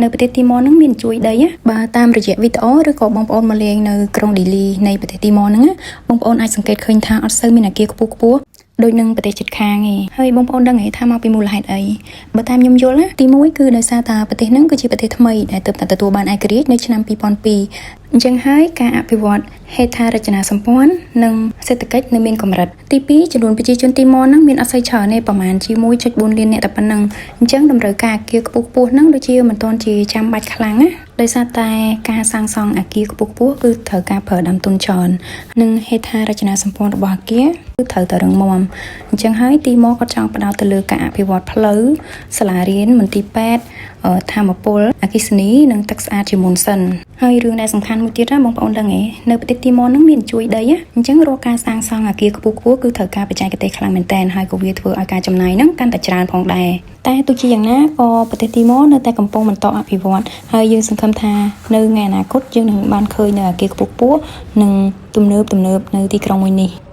នៅប្រទេសទីម៉រហ្នឹងមានជួយដីណាបើតាមរយៈវីដេអូឬក៏បងប្អូនមកលេងនៅក្រុងឌីលីនៃប្រទេសទីម៉រហ្នឹងណាបងប្អូនអាចសង្កេតឃើញថាអត់សូវមានអាគារខ្ពស់ខ្ពស់ដូចនឹងប្រទេសជិតខាងឯងហើយបងប្អូនដឹងទេថាមកពីមូលហេតុអីបើតាមខ្ញុំយល់ណាទី1គឺដោយសារតែប្រទេសហ្នឹងគឺជាប្រទេសថ្មីដែលទើបតែទទួលបានឯករាជ្យនៅឆ្នាំ2002អញ្ចឹងហើយការអភិវឌ្ឍហេដ្ឋារចនាសម្ព័ន្ធនិងសេដ្ឋកិច្ចនៅមានកម្រិតទី2ចំនួនប្រជាជនទីម៉រហ្នឹងមានអត់សូវច្រើនទេប្រហែលជា1.4លាននាក់តែប៉ុណ្ណឹងអញ្ចឹងតម្រូវការអគារខ្ពស់ខ្ពស់ហ្នឹងដូចជាមិនទាន់ជាចាំបាច់ខ្លាំងណាដោយសារតែការសាងសង់អគារខ្ពស់ខ្ពស់គឺត្រូវការប្រើដើមទុនច្រើននិងហេដ្ឋារចនាសម្ព័ន្ធរបស់អគារគឺត្រូវតែរឹងមាំអញ្ចឹងហើយទីម៉រគាត់ចង់ផ្ដោតទៅលើការអភិវឌ្ឍផ្លូវសាលារៀនមន្ទីរពេទ្យធម្មពលអគ្គិសនីនិងទឹកស្អាតជាមុនសិនហើយរឿងដែលសំខាន់មួយទៀតណាបងប្អូនដឹងទេនៅប្រទេសទីម៉រហ្នឹងមានជួយដីណាអញ្ចឹងរាល់ការសាងសង់អគារខ្ពស់ខ្ពស់គឺត្រូវការបច្ចេកទេសខ្លាំងមែនទែនហើយក៏វាធ្វើឲ្យការចំណាយហ្នឹងកាន់តែច្រើនផងដែរតែទោះជាយ៉ាងណាក៏ប្រទេសទីម៉រនៅតែកំពុងបន្តអភិវឌ្ឍហើយយើងសង្ឃឹមថានៅថ្ងៃអនាគតយើងនឹងបានឃើញនៅអគារខ្ពស់ខ្ពស់និងទំនើបទំនើបនៅទីក្រុងមួយនេះ។